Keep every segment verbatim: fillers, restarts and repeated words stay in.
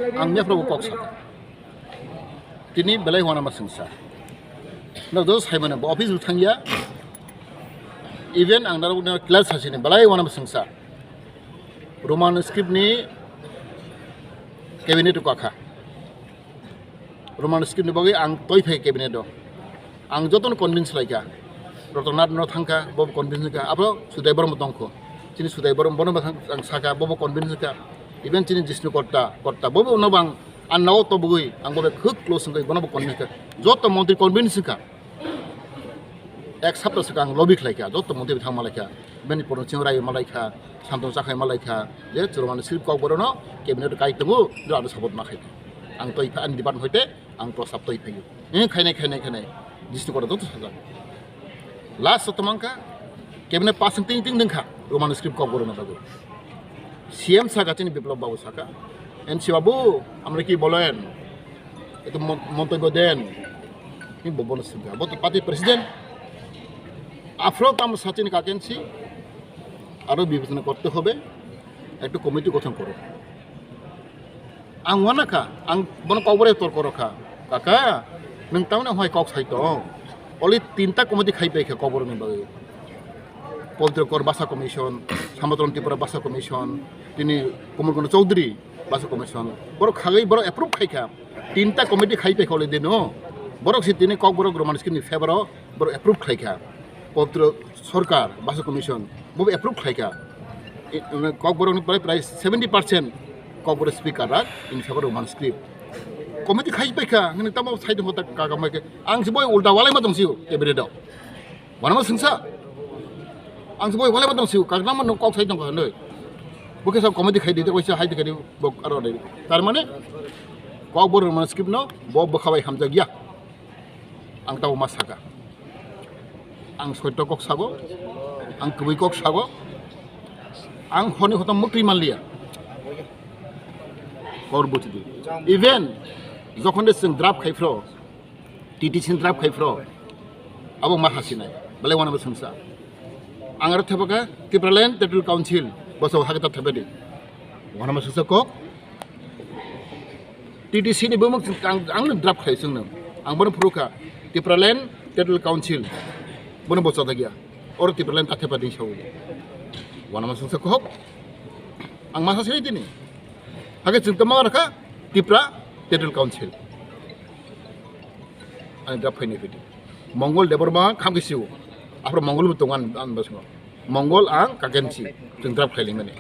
Ang yaphro kok sa. Tini belai wana ma sengsa. No do sai mane office thangya. Even ang naro clear sasini belai wana ma sengsa. Roman script ni cabinet ko akha. Roman script ni bagwi ang toi phai cabinet o. Ang jotono convince laikha. Rotanath no thangkha, bobo convince wngkha. Abo Sudai Borom tongkho. Chini Sudai Borom bono ang sakha, bobo convince wngkha. Even chini Jishnu Kotta, Kotta bobo no bang ang nao to bugui, ang bobo khuk close wngkha, bono bo convince wngkha. Joto montri convince wngkha. Ek sapta swkang lobby khlaikha, joto montri thangma laikha. Bini porno ching rai malaikha, samtong chakhai malaikha. Je churumani script kok bono cabinet kai tongo, do ano support ma khaikha. Ang toi pha ani department hoite ang prostab toi phaio. Eh, khainai, khainai, khainai. Jishnu Kotta joto sajak. Last o tomangkha, cabinet pass wng ting ting dengkha, Roman script kok bono bagwi. C M saka chini Biplab Babu saka, N C Babu, amra ki bolen? Ekta mon-, মন্তব্য দেন. Ni bo bono sengkha. Bo to party president. Aphro tamo sachini kakensi, aro bibechona korte hobe, ekta committee gothon koro. Ang wana kha, ang bono kokbore tor koro kha. Kaka, nwng tamni hoi kok sai tong? Oli tinta committee khai pai kha kokborokni bagwi. Poltrikor Basa Commission, Samotron Tripura Basa Commission, tini Komol Kono Chowdhury Basa Commission. Borok khagwi borok approve khai kha. Tinta committee khai pai kha oli dino. Borok si tini kokborok Roman script ni favor o borok approve khai kha. Poltro Sorkar, Basa Commission, bo approve khlai kha. I, kokborokni prai, prai seventy percent kokborok speaker rak in favor of Roman script. Committee khai pai kha, hwnwi tamo side hota kaka mai khe. Ang se boi ulta walai ma tong sio, cabinet o. Wanama sengsa. Ang se boi walai ma tong sio, kakna ma kok sai tong kha hwnwi. Bo khe sa committee khai di, tei kaisa hai di, khai di, bo aro dei. Tar mane, kokborok Roman script no, bo bwkha bai hamjak ya. Ang tamo ma saka. Ang soito kok sago, ang kwbwi kok sago, ang honi hotom mwktwi manliya. Kor buchidi. Even jokhon de chwng draft khai phro, T T C ni draft khai phro, abo ma hasinai. Belai wanama sengsa. Ang aro thepaka Tipraland Territorial Council, boso hakhe ta thepadi. Wanama sengsa kok. T T C ni bumung ang, ang no draft khai chwng no. Ang bono phuru kha Tipraland Territorial Council. Bono bo chajakya. Oro Tipraland ta thepa ding sawi. Wanama sengsa kok. Ang masa sini tini. Hake chwng tama rakha Tipra Territorial Council. Ani draft khai ni fiti. Mongol Debbarma khamkhe siu. Aphro Mongol bo tongo an, an basongo. Mongol ang kakensi chwng draft khlai limani.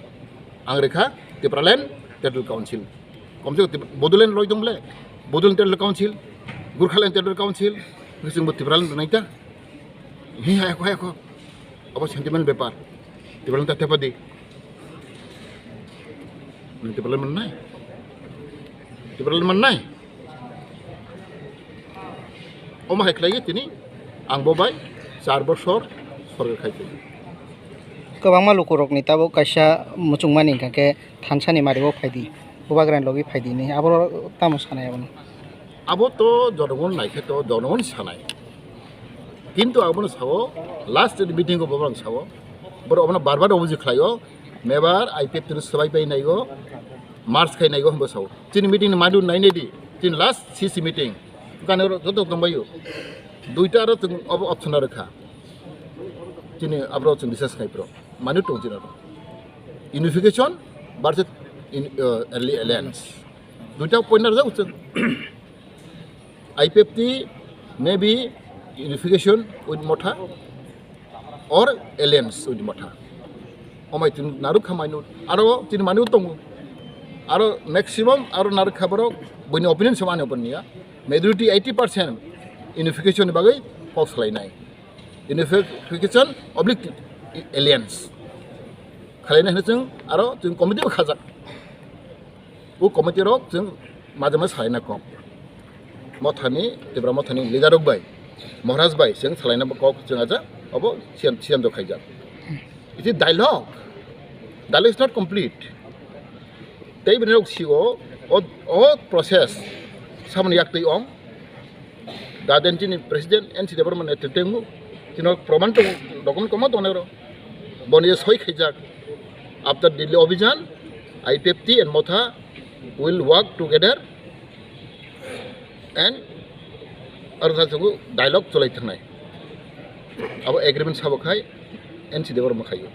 Ang rekha Tipraland Territorial Council. Komse kom Tip-, Bodoland loi dong ble. Bodoland Territorial Council, Gurkhaland Territorial Council, chwng bo Tipraland nai ta. Hi hai ko, hai ko. Abo sentiment bepar. Tipraland ta thepa di. Tipraland mannai. Tipraland mannai. Omo hai khlai tini ang bo bai char bosor sorkar khai tini. Kwbangma lukurokni tabuk kaisa muchungmani hwnkha khe thansani mario phaidi, bubagrani logi phaidi hinwi, abo tamo sanai abono? Abo to jonogon naikhe to jonogon sanai. Kintu abono sao last meeting o bobrang sao, borok abono bar bar obuji khlaio, mebar I P F T no swbai pai naigo, March khai naigo hwnba sao. Chini meeting ni madu nai nai di. Chini last C C meeting. Gani oro joto tongbaio. Duita aro chwng obo option aro kha. Chini abro chwng discuss khai pro. Manu tong chini aro. Unification versus in, uh, alli-, alliance. Duita point aro chwng. I P F T maybe unification with Motha or alliance with Motha. Omai tin naruk khamai nu aro tin manu tongo. Aro maximum aro naruk khabaro bini opinion sama ani opinion ya. Majority eighty percent unification ni bagwi kok salai nai. Unification oblique alliance. Khalai nai hino chwng aro chwng committee bo khajak. O committee rok chwng majama salaina kok. Mothani, Tipra Mothani leader rok bai, Maharaj bai chwng salaina kok chwng aja, obo C M, C M rok khaijak. It is dialogue. Dialogue is not complete. Tei bini rok sio, o, o process samani yak twi ong. Daden chini president N C Debbarma netrite wngo. Chini proman tongo, document kwbangma tongo oro. Boni je soi khaijak. After Delhi Abhijan, I P F T and Motha will work together and aro sa sugu dialogue cholai thangnai. Abo agreement sabo khai N C Debbarma khaio.